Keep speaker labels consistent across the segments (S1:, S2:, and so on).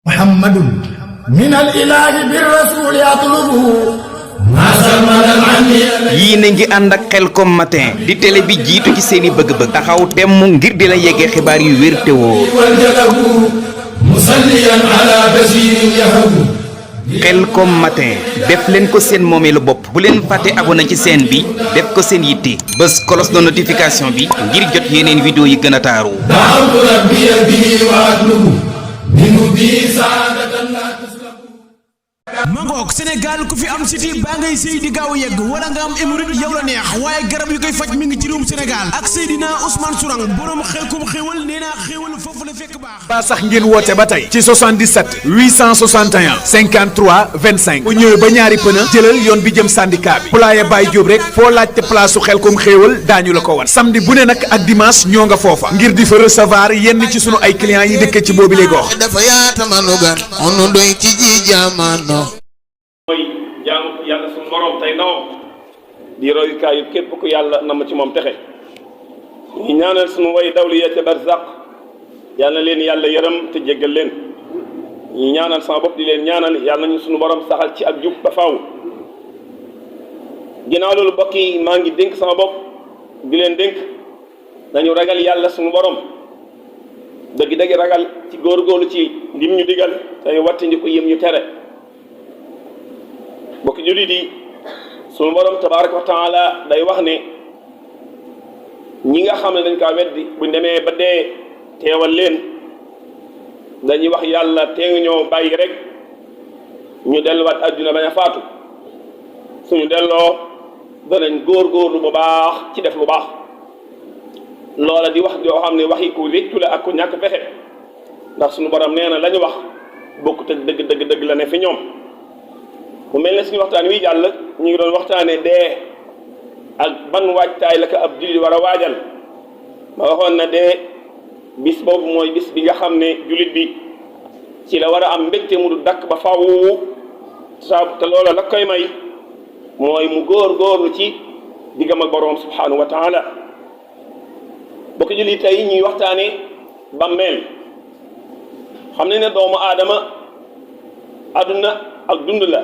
S1: محمد من الإله بالرسول يطلبه
S2: yii na ngi ànd ak Khelcom matin di télé bi jiitu ci seeni bëgg-bëgg taxaw temm ngir di la yeggee xibaar yu wér te wóor Khelcom matin def leen ko seen moomeelu bopp bu leen fàtte abonné ci chaîne bi def ko seen yitte bés cloche de notification bi ngir jot yeneen vidéo yi gën a taaru
S3: mangook Sénégal ku fi am siti baa ngay sëy di gaaw yegg wala nga am hémorroïde yow la neex waaye garab yu koy faj mi ngi ci réewum Sénégal ak Seydina Ousmane Sourang borom Khelcom xéwal nee naa xéwal foofu la fekk baax
S4: ba sax ngeen woote ba tey ci 77 861 53 25 bu ñëwee ba ñaari pëna jëlal yoon bi jëm syndicat bi Poulaye Baye Diop rek foo laajte place su Khelcom xéwal daañu la ko wan samedi bu ne nag ak dimanche ñoo nga foofa ngir di fa recevoir yenn ci sunu ay clients yi dëkk ci boobu lay gox
S5: dafa yaatamanugan onu doy ci ji jamono
S6: mooy jaamu yàlla suñu borom tey ndawam di royukaay yu képp ku yàlla nam ci moom texe ñu ñaanal suñu way dawli ya ca barzaq yàlla na leen yàlla yërëm te jéggal leen ñu ñaanal sama bopp di leen ñaanal yàlla nañu suñu borom saxal ci ak jub ba faaw ginnaaw loolu mbokk yi maa ngi dénk sama bopp di leen dénk dañu ragal yàlla suñu borom dëgg-dëgg ragal ci góorgóorlu ci lim ñu digal tey wattandi ko yëm ñu tere bokk jullit yi sunu borom tabaraka wa taala day wax ne ñi nga xam ne dañ kaa weddi buñ demee ba dee teewal leen dañuy wax yàlla tee ñoo bàyyi rek ñu delluwaat adduna bañ a faatu suñu delloo danañ góorgóorlu bu baax ci def lu baax loola di wax yoo xam ne waxi ku réccu la ak ku ñàkk pexe ndax suñu borom nee na la ñu wax bokkut ak dëgg la ne fi ñoom mu mel ne suñu waxtaan wi jàll ñu ngi doon waxtaanee dee ak ban waajtaay la ko ab jullit war a waajal ma waxoon na dee bis boobu mooy bis bi nga xam ne jullit bi ci la war a am mbégte mu du dakk ba faw te loola la koy may mooy mu góorgóorlu ci diggam ak boroom subhanahu wa taala bokk jullit tey ñuy waxtaanee bàmmeel xam ne doomu aadama àdduna ak dund la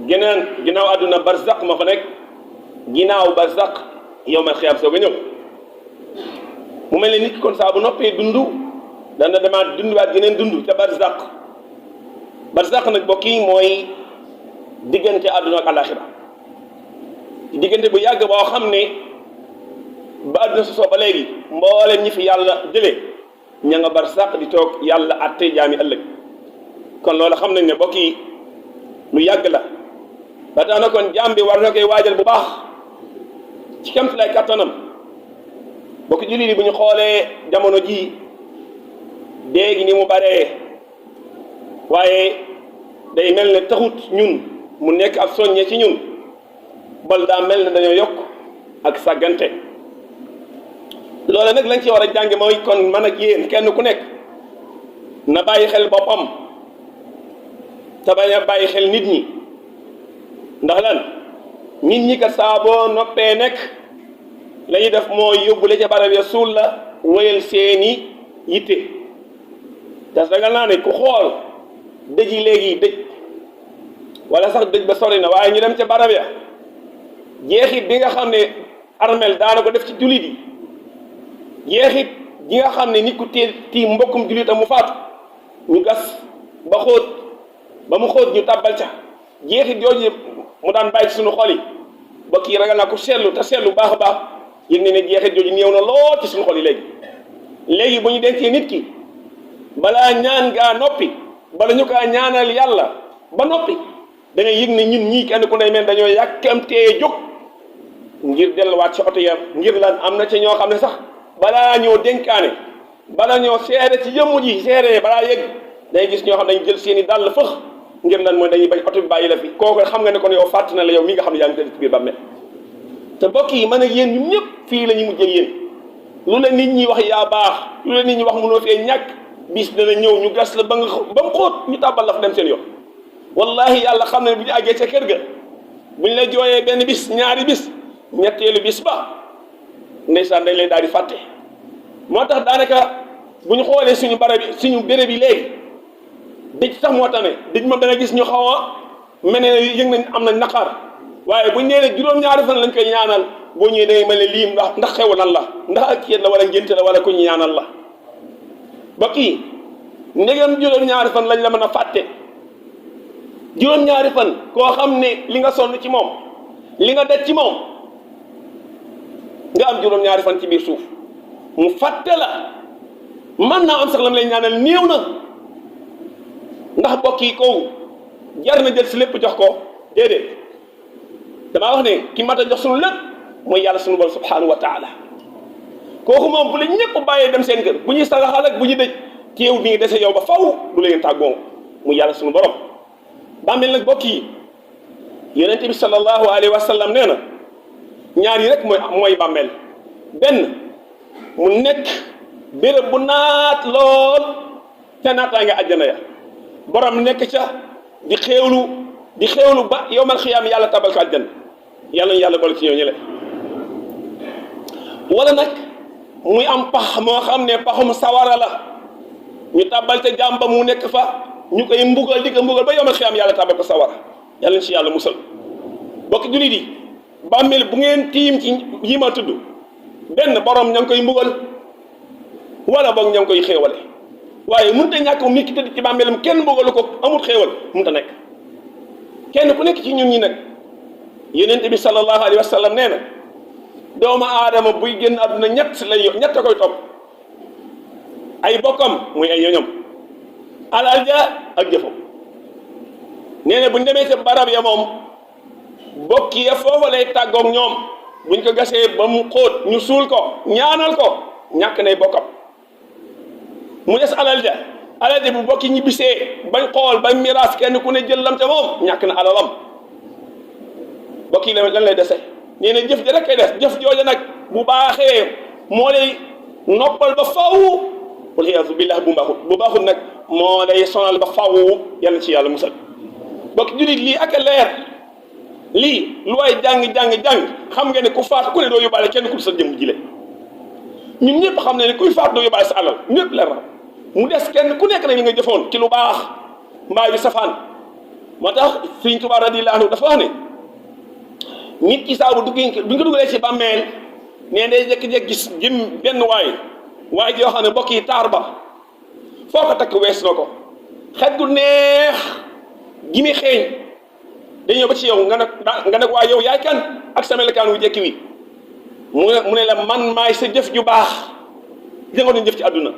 S6: ginnaaw àdduna barzaq ma fa nekk ginnaaw barzaq yawmal xiyaam soog a ñëw mu mel ne nit ki kon saa bu noppee dund dana demaat dunduwaat geneen dund ca barzaq nag bokk yi mooy diggante àdduna ak alaxira diggante bu yàgg boo xam ne ba àdduna sosoo ba léegi mboolem ñi fi yàlla jëlee ña nga barzaq di toog yàlla atte jaami ëllëg kon loolu xam nañ ne bokk yi lu yàgg la ba tax na kon jaam bi war na koy waajal bu baax ci kemt lay kattanam bokk jullit yi bu ñu xoolee jamono ji déegi ni mu baree waaye day mel ne taxut ñun mu nekk ab soññe ci ñun bal daa mel ne dañoo yokk ak sàggante loolu nag lañ ci war a jànge mooy kon man ak yéen kenn ku nekk na bàyyi xel boppam te bañ a bàyyi xel nit ñi ndax lan nit ñi kat saa boo noppee nekk la ñuy def mooy yóbbule ca barab ya suul la wéyal seeni yitte te ragal naa ne ku xool dëj yi léegi dëj wala sax dëj ba sori na waaye ñu dem ca barab ya jeexit bi nga xam ne armel daana ko def ci jullit yi jeexit gi nga xam ne nit ku tiim mbokkum jullit am mu faatu ñu gas ba xóot ba mu xóot ñu tàbbal ca jeexit jooju mu daan bàyyi ci suñu xol yi ba kii ragal naa ko seetlu te seetlu baax a baax yëg ne jeexit jooju néew na lool ci suñu xol yi léegi bu ñu dencee nit ki balaa ñaan gaa noppi bala ñu kaa ñaanal yàlla ba noppi da ngay yëg ne ñun ñii kenn ku ne mel dañoo yàkkamtee jóg ngir delluwaat ci oto ya ngir lan am na ci ñoo xam ne sax balaa ñoo dénkaane bala ñoo seere ci jëmm ji seere balaa yëg day gis ñoo xam dañu jël seeni dàll fëx ngir lan mooy dañuy bañ oto bi bàyyi la fi kooku xam nga ne kon yow fàtt na la yow mi nga xam ne yaa ngi tëdd ci biir bàmmeel te mbokk yi man ak yéen ñun ñëpp fii la ñu mujjee yéen lu la nit ñi wax yaa baax lu la nit ñi wax mënoo fee ñàkk bis dana ñëw ñu gas la ba mu xóot ñu tàbbal la fa dem seen yoon wallahi yàlla xam ne bu ñu àggee ca kër ga bu ñu la jooyee benn bis ñaari bis ñetteelu bis ba ndeysaan dañ lay daal di fàtte moo tax daanaka bu ñu xoolee suñu barab yi suñu béréb yi léegi dëj sax moo tax ne dëj moom da nga gis ñu xaw a mel ne yëg nañ am nañ naqar waaye buñ nee ne juróom-ñaari fan lañ koy ñaanal boo ñëwee da ngay mel ne lii ndax xew lan la ndax ak yéen la wala ngénte la wala ku ñu ñaanal la ba kii ndegam juróom-ñaari fan lañ la mën a fàtte juróom-ñaari fan koo xam ne li nga sonn ci moom li nga daj ci moom nga am juróom-ñaari fan ci biir suuf mu fàtte la man naa am sax lam lay ñaanal néew na ndax bokk yi kaw jar na jël si lépp jox ko déedéet damaa wax ne ki mat a jox sunu lépp mooy yàlla sunu borom subhanahu wa taala kooku moom bu la ñëpp bàyyee dem seen kër bu ñuy saraxal ak bu ñu dëj teew mi ngi dese yow ba faw du leen tàggoo muy yàlla sunu borom bàmmeel nag bokk yi yonente bi sallallahu alayhi wa sallam nee na ñaar yi rek mooy bàmmeel benn mu nekk béréb bu naat lool te naataa nga àjjana ya borom nekk ca di xéewlu ba yowmal xiyaam yàlla tabal ko àjjana yàlla ñu yàlla boole ci ñëw ñële wala nag muy am pax moo xam ne paxum sawara la ñu tabal ca jàmba mu nekk fa ñu koy mbugal di ko mbugal ba yowmal xiyaam yàlla tabal ko sawara yàlla ñu ci yàlla musal bokk jullit yi bàmmeel bu ngeen tiim ci yi ma tudd benn borom ña ngi koy mbugal wala boog ña ngi koy xéewale waaye mënut a ñàkk moom nit ki tëdd ci bàmmeelam kenn mbugalu ko amul xéewal mënut a nekk kenn ku nekk ci ñun ñi nag yonent bi sallallahu alayhi wa sallam nee na doomu aadama buy génn àdduna ñett koy topp ay bokkam muy ay ñoñam alal ja ak jëfam nee na buñ demee ca barab ya moom bokk ya foofa lay tàggoog ñoom buñ ko gasee ba mu xóot ñu suul ko ñaanal ko ñàkk nay bokkam mu des alal ja bu bokki ñibbisee bañ xool bañ miraas kenn ku ne jël lam ca moom ñàkk na alalam bokki lan lay dese nee na jëf ja rek kay des jëf jooja nag bu baaxee moo lay noppal ba faw wal iyaazu billah bu baaxul nag moo lay sonal ba faw yàlla ci yàlla musal bokki julit lii ak a leer lii lu waay jàng xam nga ne ku faatu ku ne doo yóbbaale kenn ku sa jëm jile ñun ñëpp xam ne kuy faatu doo yóbbaale sa alal ñëpp leer na mu des kenn ku nekk nag li nga jëfoon ci lu baax mbaa yu safaan moo tax Sëriñ Tuubaa radiyallaahu anhu dafa wax ne nit ki saabu buñ ko dugalee ci bàmmeel nee day jékki-jékki gis jëm benn waaye joo xam ne mbokk yi taar ba foo ko takk wees na ko xet gu neex gi muy xeeñ day ñëw ba ci yow nga ne waa yow yaay kan ak sa melokaan wu jekki wi mu ne la man maay sa jëf ju baax nga doon jëf ci àdduna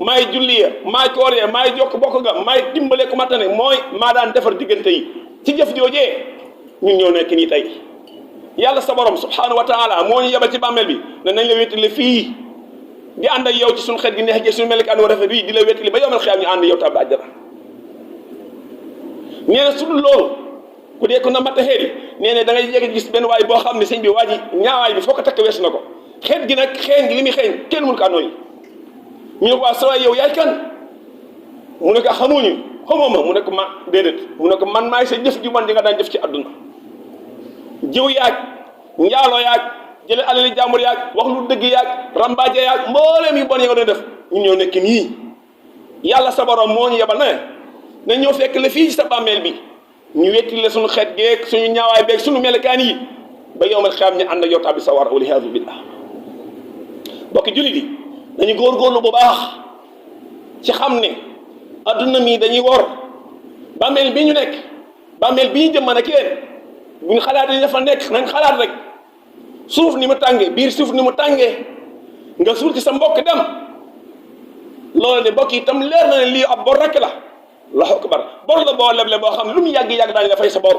S6: maay julli ya maay koor ya maay jokk bokk ga maay dimbale ku mattane mooy maa daan defar diggante yi ci jëf joojee ñun ñoo nekk nii tey yàlla sa borom subhanahu wa taala moo ñu yebal ci bàmmeel bi ne nañ la wéttali fii di ànd ak yow ci suñu xet gi neex gi suñu melokaan wu rafet bii di la wéttali ba yowmal xiyaam ñu ànd yow tàbbi àjjana nee na su dul loolu ku dee ko na matta xeet yi nee na da ngay yegg gis benn waay boo xam ne sëñ bi waa ji ñaawaay bi foo ko takk wees na ko xeet gi nag xeeñ gi li muy xeeñ kenn mënu kaa nooyi ñu ne ko waa sa waay yow yaay kan mu ne ko xamoo ma mu ne ko ma déedéet mu ne ko man maay sa jëf ju man di nga daan jëf ci àdduna jiw yaag njaaloo yaag jële alali jàmbur yaag wax lu dëgg yaag rambaaje yaag mbooleem yu bon yi nga doon def ñun ñoo nekk nii yàlla sa borom moo ñu yebal na ñëw fekk la fii ci sa bàmmeel bi ñu wetti la suñu xeet geeg suñu ñaawaay beeg suñu melokaan yi ba yowmal xiyaam ñu ànd ak yow tàbbi sa war wal iyaazu billah bokki jullit yi dañu góorgóorlu bu baax ci xam ne adduna mi dañuy wor bàmmeel bi ñu nekk bàmmeel bi ñu jëm man ak yéen bu ñu xalaatee dafa nekk nañ xalaat rek suuf ni mu tàngee biir suuf ni mu tàngee nga suul ci sa mbokk dem loolu de bokk itam leer na ne lii ab bor rek la allahu akbar bor la boo leble boo xam ne lu mu yàgg-yàgg daañu la fay sa bor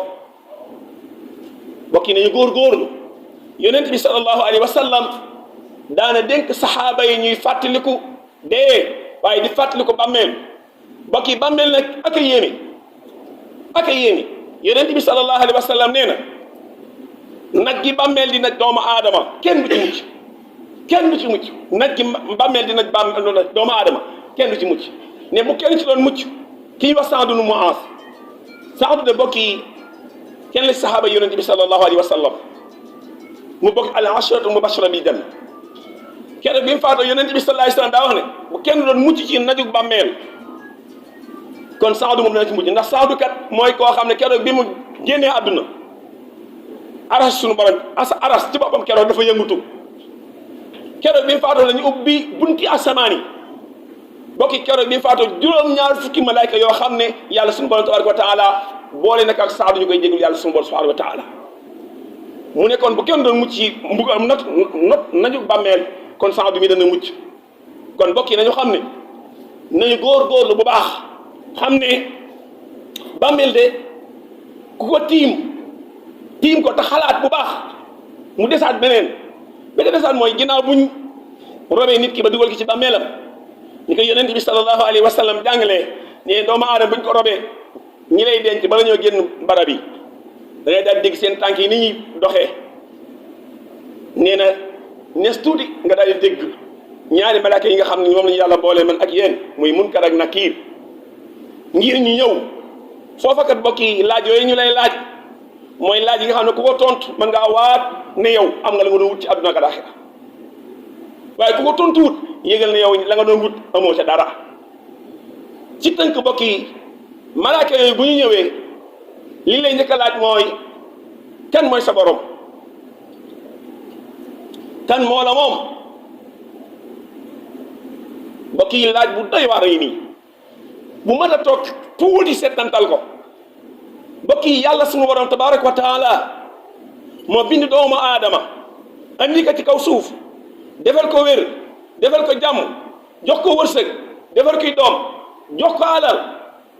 S6: bokk yi nañu góorgóorlu yonent bi sallallahu alayhi wa sallam daana dénk saxaaba yi ñuy fàttaliku dee waaye di fàttaliku bàmmeel bokk yi bàmmeel nag ak a yéeme yonent bi sallallahu alayhi wa sallam nee na nag gi bàmmeel di nag doomu aadama kenn du ci mucc nag gi bàmmeel di nag doomu aadama kenn du ci mucc ne bu kenn ci doon mucc kii wax Saadu nu Muaaz Saadu de bokk yi kenn la saxaaba yonent bi sallallahu alayhi wa sallam mu bokk al asharatu mubashara bil janna keroog bi mu faatoo yonent bi sallallahu alayhi wa sallam daa wax ne bu kenn doon mucc ci najug bàmmeel kon Saadu moom dana ci mujj ndax Saadu kat mooy koo xam ne keroog bi mu génnee àdduna aras suñu borom aras ci boppam keroog dafa yëngutu keroog bi mu faatoo lañu ubbi bunti asamaan yi bokki keroog bi mu faatoo juróom-ñaar fukki malaayka yoo xam ne yàlla suñu borom tabaraka wa taala boole nag ak Saadu ñu koy jégul yàlla suñu borom subhanahu wa taala mu ne kon bu kenn doon mucc ci mbugal not nañu bàmmeel kon Saadu mi dana mucc kon bokki nañu xam ne nañu góor-góorlu bu baax xam ne bàmmeel de ku ko tiim ko te xalaat bu baax mu desaat beneen ba desaat mooy ginnaaw buñ robee nit ki ba dugal ki ci bàmmeelam ñu koy yonent bi sallallahu alayhi wa sallam jàngalee ne doomu aadama buñ ko robee ñi lay denc bala ñoo génn barab yi da ngay daal dégg seen tànk yi ni ñuy doxee nee na nees tuuti nga daal di dégg ñaari malaaka yi nga xam ne moom la ñu yàlla boole man ak yéen muy munkar ak nakiir ngir ñu ñëw foofa kat bokk yi laaj yooyu ñu lay laaj mooy laaj yi nga xam ne ku ko tontu mën ngaa waat ne yow am nga la nga doon wut ci àdduna ak alaaxira waaye ku ko tontuwut yégal ne yow la nga doon wut amoo ca dara ci tënk bokk yi malaaka yooyu bu ñu ñëwee li lay njëkk a laaj mooy kan mooy sa borom kan moo la moom bokk yi laaj bu doy waar yi nii bu mën a toog tuuti settantal ko bokk yi yàlla sunu borom tabaraka wa taala moo bind doomu aadama andi ko ci kaw suuf defal ko wér defal ko jàmm jox ko wërsëg defal koy doom jox ko alal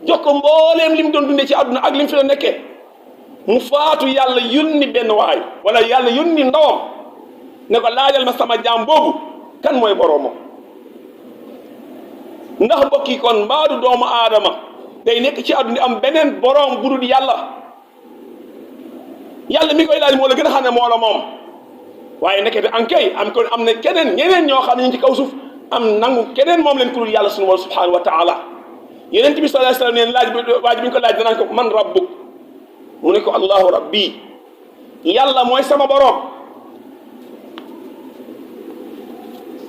S6: jox ko mbooleem li mu doon dundee ci àdduna ak li mu fi la nekkee mu faatu yàlla yónni benn waay wala yàlla yónni ndawam ne ko laajal ma sama jaam boobu kan mooy boroomam ndax mbokk yi kon mbaadu doomu aadama day nekk ci àdduna am beneen boroom bu dul yàlla yàlla mi koy laaj moo la gën a xam ne moo la moom waaye nekkete ankay am na keneen ñeneen ñoo xam ne ñu ci kaw suuf am nangu keneen moom leen ku dul yàlla sunu borom subhanahu wa taala yonent bi sallallahu alayhi wasallam neen laaj bi waaj bi ñu ko laaj danaan ko man rabbuk mu ne ko allahu rabbi yàlla mooy sama boroom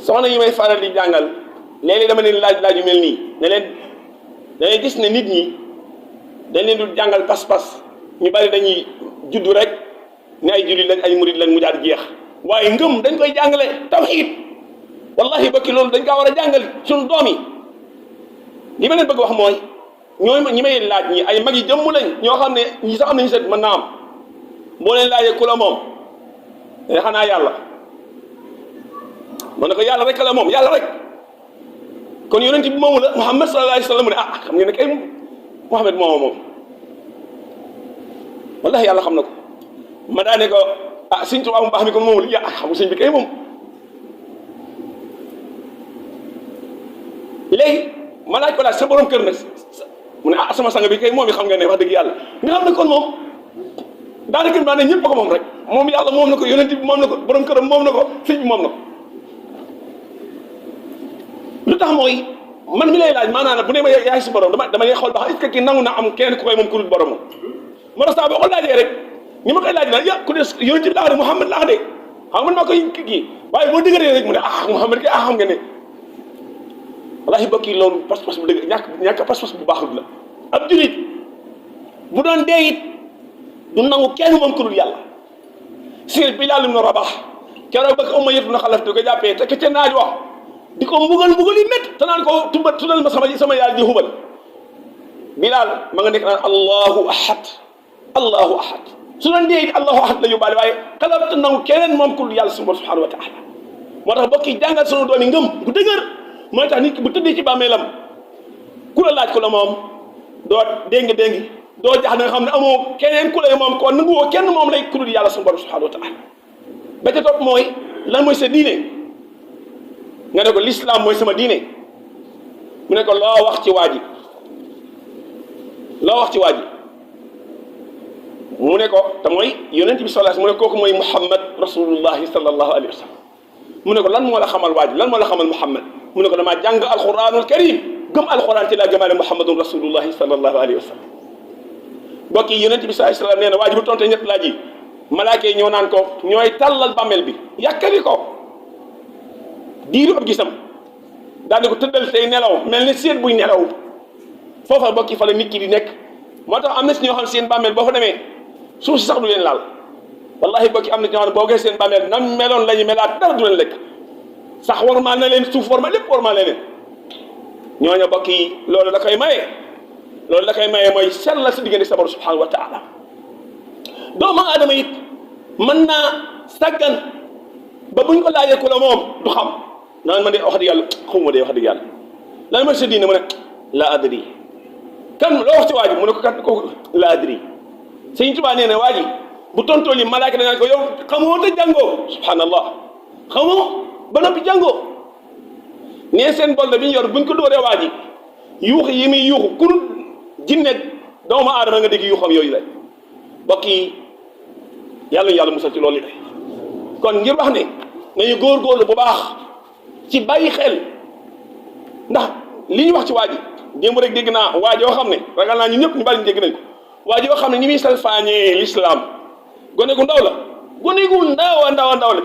S6: soxna yi may faral di jàngal léeg-léeg dama leen laaj yu mel nii ne leen dangay gis ne nit ñi dañ leen du jàngal pas-pas ñu bari dañuy juddu rek ne ay jullit lañ ay murid lañ mu jaar jeex waaye ngëm dañ koy jàngale tawxiid wallahi bokki loolu dañ kaa war a jàngal suñu doom yi li ma leen bëgg wax mooy ñi may laaj ñi ay mag yi jëmm lañ ñoo xam ne ñi sax am nañu set mën naa am boo leen laajee ku la moom te xanaa yàlla mën na ko yàlla rek la moom yàlla rek kon yonent bi moomu la Muhammad sallallahu alayhi wa sallam mu ne xam ngeen ne kay Muhammad moom wallahi yàlla xam na ko ma daa ne ko sëñ Tuubaa mu baax mi ko moomul xamul sëñ bi kay moom léegi ma laaj ko laaj sa borom kër nag mu ne sama sang bi kay moom yi xam nga ne wax dëgg yàlla nga xam ne kon moom daanaka maa ne ñëpp ko moom rek moom yàlla moom na ko yonent bi moom na ko borom këram moom na ko sëñ bi moom na ko lu tax mooy man mi lay laaj maanaam bu ne ma yaay si borom dama lay xool ba xam est-ce que kii nangu na am kenn ku koy moom ku dul borom moo tax saa boo ko laajee rek ñi ma koy laaj nag ku ne yonent bi laa de Muhammad laa de xam man maa koy kii waaye boo dëgëree rek mu ne Muhammad kay xam nga ne wallahi bokk yi loolu pas-pas bu dëgg ñàkk pas-pas bu baaxul la ab julit bu doon dee it du nangu kenn moom ku dul yàlla sir Bilaal ibn Rabaah keroog ba ko Umayya ibn Xalaf di ko jàppee te ca naaj wax di ko mbugal yi métt te naan ko tuddal ma sama yaay ji Hubal Bilaal ma nga nekk naan allahu ahad su doon dee it allahu ahad la yóbbaale waaye xalaat te nangu keneen moom ku dul yàlla subhanahu wa taala moo tax bokk yi jàngal sunu doomi ngëm bu dëgër mooy tax nit ki bu tëddee ci bàmmeelam ku la laaj ko la moom doo déng doo jax nga xam ne amoo keneen ku lay moom kon nangu woo kenn moom lay ku dul yàlla subhanahu wa taala ba ca topp mooy lan mooy sa diine nga ne ko l'islam mooy sama diine mu ne ko loo wax ci waa ji mu ne ko te mooy yonent bi sallallahu alayhi wasallam mu ne kooku mooy Muhammad rasulullahi sallallahu alayhi wa sallam mu ne ko lan moo la xamal waa ji lan moo la xamal Muhammad mu ne ko damaa jàng alquranul karim gëm alquran ci laa gëmaale Muhammadun rasulullahi sallallahu alayhi wa sallam mbokk yi yonent bi sallallahu alayhi wa sallam nee na waa ji bu tonte ñett laaj yi malaaka yi ñoo naan ko ñooy tàllal bàmmeel bi yàkkali ko diiru ab gisam daal di ko tëddal tey nelaw mel ni seet buy nelaw foofa bokki fa la nit ki di nekk moo tax am na si ñoo xam ne seen bàmmeel boo fa demee suuf si sax du leen laal wallahi bokki am na ñoo xam ne boo gisee seen bàmmeel nam meloon la ñu melaat dara du leen lekk sax warmaal na leen suuf warmaal lépp warmaal na leen ñooñu bokk yi loolu la koy maye mooy sellal sa diggante sa borom subhanahu wa taala doomu aadama it mën naa sàggan ba buñ ko laajee ku la moom du xam naan man de wax dëgg yàlla xamuma de wax dëgg yàlla lan mooy sa diine mu ne la adri kan loo wax ci waa ji mu ne ko kat kooku la adri Sëñ Tuubaa nee na waa ji bu tontoo li malaaka danaan ko yow xamoo te jàngoo subhanallah xamoo ba noppi jàngoo nee seen bolde bi ñu yor buñ ko dóoree waa ji yuuxu yi muy yuuxu kur jinne doomu aadama nga dégg yuuxam yooyu la bokk yi yàlla musal ci loolu la kon ngir wax ne nañu góorgóorlu bu baax ci bàyyi xel ndax li ñu wax ci waa ji démb rek dégg naa waa joo xam ne ragal naa ñu ñëpp ñu bari dégg nañ ko waa joo xam ne ñi muy salfaañee l'islam gone gu ndaw la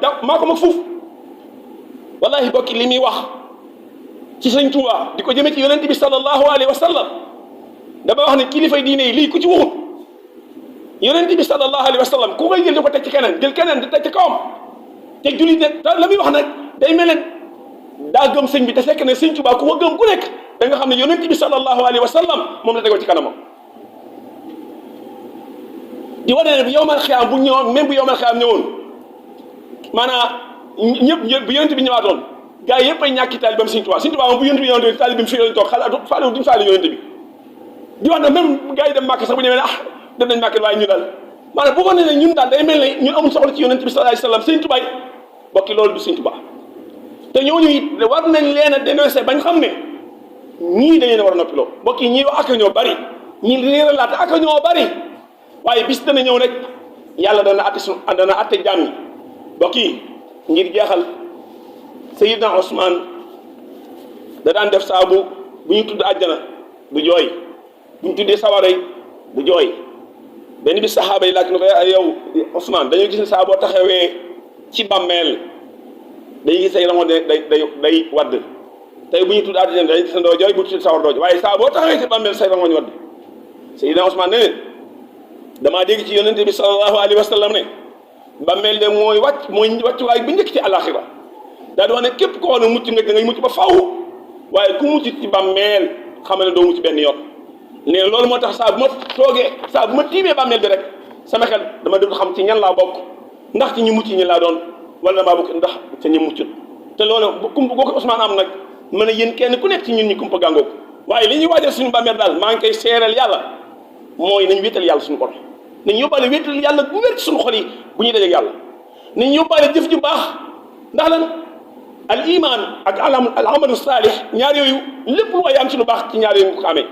S6: da maa ko mag fuuf wallahi bokki li muy wax ci Sëñ Tuubaa di ko jëmee ci yonent bi sallallahu alayhi wa sallam dama wax ne kilifay diine yi lii ku ci waxut yonent bi sallallahu alayhi wa sallam ku koy jël di ko teg ci keneen jël keneen di teg ci kawam te jullit ne la muy wax nag day mel ne daa gëm sëñ bi te fekk ne Sëñ Tuubaa ku ko gëm ku nekk da nga xam ne yonent bi sallallahu alayhi wa sallam moom la tegoo ci kanamam di wane ne bu yowmal xiyaam bu ñëwoon même bu yowmal xiyaam ñëwoon maanaam ñëpp bu yonent bi ñëwaatoon gaa yi yëpp ay ñàkki taalibeem Sëñ Tuubaa Sëñ Tuubaa moom bu yonent bi ñëwoon taalibeem fii lañ toog faale duñ faale yonent bi di wax ne même gaa yi dem màkk sax bu ñëwee ne dem nañ màkk waaye ñu daal maanaam bu ko ne ñun daal day mel ne ñun amul soxla ci yonent bi sallallahu alayhi wasallam Sëñ Tuubaa bokki loolu du Sëñ Tuubaa te ñooñu it war nañ leen a dénoncer bañ xam ne ñii dañu leen war a noppiloo bokki ñii wax ak ñoo bari ñii li relaté ak ñoo bari waaye bis dana ñëw rek yàlla dana atte jaam ñi bokki ngir jeexal Sayyidna Usmaan da daan def saabu bu ñu tudd àjjana du jooy bu ñu tuddee sawaray du jooy benn bis saxaaba yi laaj na ko yow Usmaan dañoo gis ne saa boo taxawee ci bàmmeel dañuy gis say rangoon day wadd tey bu ñu tudd àjjana dañuy gis ne doo jooy bu tudd sawar doo jooy waaye saa boo taxawee ci bàmmeel say rangoon wadd Sayyidna Usmaan ne leen damaa dégg ci yonente bi sallallahu alayhi wa sallam ne bàmmeel de mooy wàccuwaay bi njëkk ci àllaaxira daa di wax ne képp koo xam ne mucc nga da ngay mucc ba faaw waaye ku mucc ci bàmmeel xamal ne doo mucc benn yoon nee loolu moo tax saa bu ma tiimee bàmmeel bi rek sama xel dama dul xam ci ñan laa bokk ndax ci ñu mucc ñi laa doon wala damaa bokk ndax ca ñu muccut te loolu kumpa boo ko Ousmane am nag mën a yéen kenn ku nekk ci ñun ñi kumpa gàngoog waaye li ñuy waajal suñu bàmmeel daal maa ngi koy seeral yàlla mooy nañ wéetal yàlla suñu borom nañ yóbbaale wéetal yàlla bu wér ci suñu xol yi bu ñuy dajeeg yàlla nañ yóbbaale jëf ju baax ndax lan al iman ak al amalu saalih ñaar yooyu lépp lu waay am ci lu baax ci ñaar yooyu nga ko amee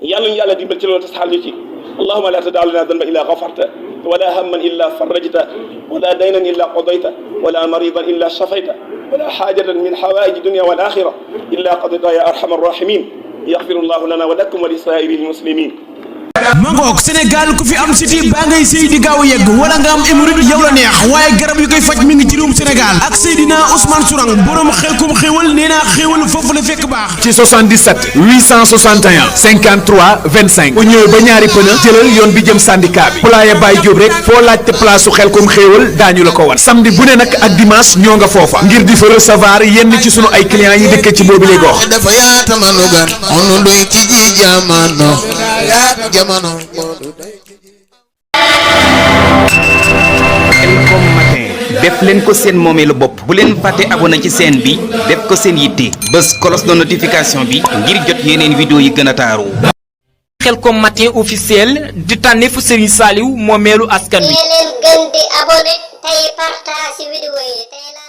S6: yàlla ñu yàlla dimbal ci loolu te saxal ñu ci allahumma la tadaa lana danba illa gafarta wala hamman illa farajta wala daynan illa qadayta wala maridan illa shafayta wala xaajatan min xawaaiji dunia wal axira illa qadayta ya arhamar rahimin yaxfiru llahu lana wa lakum wa li saa'iri lmuslimin
S3: mangook Sénégal ku fi am siti baa ngay sëy di gaaw a yegg wala nga am hémorroïde yow la neex waaye garab yu koy faj mi ngi ci réewum Sénégal ak Seydina Ousmane Sourang borom xelkum xéwal nee naa xéwal foofu la fekk baax
S4: ci 77 861 53 25 bu ñëwee ba ñaari pëna jëlal yoon bi jëm syndicat bi Poulaye Baye Diop rek foo laajte place su xelkum xéwal daañu la ko war samedi bu ne nag ak dimanche ñoo nga foofa ngir di fa recevoir yenn ci sunu ay clients yi dëkk ci boobu lay gox
S5: dafa yaatama nu gan onu doy ci ji jamono
S2: Khelcom matin def leen ko seen moomeelu bopp bu leen fàtte abonné ci chaîne bi def ko seen yitte bës cloche de notification bi ngir jot yeneen vidéo yi gën a taaru.
S7: Khelcom matin officiel di tànneefu Serigne Saliou moomeelu askan wi.
S8: leen gën di abonné tey partage vidéo yi tey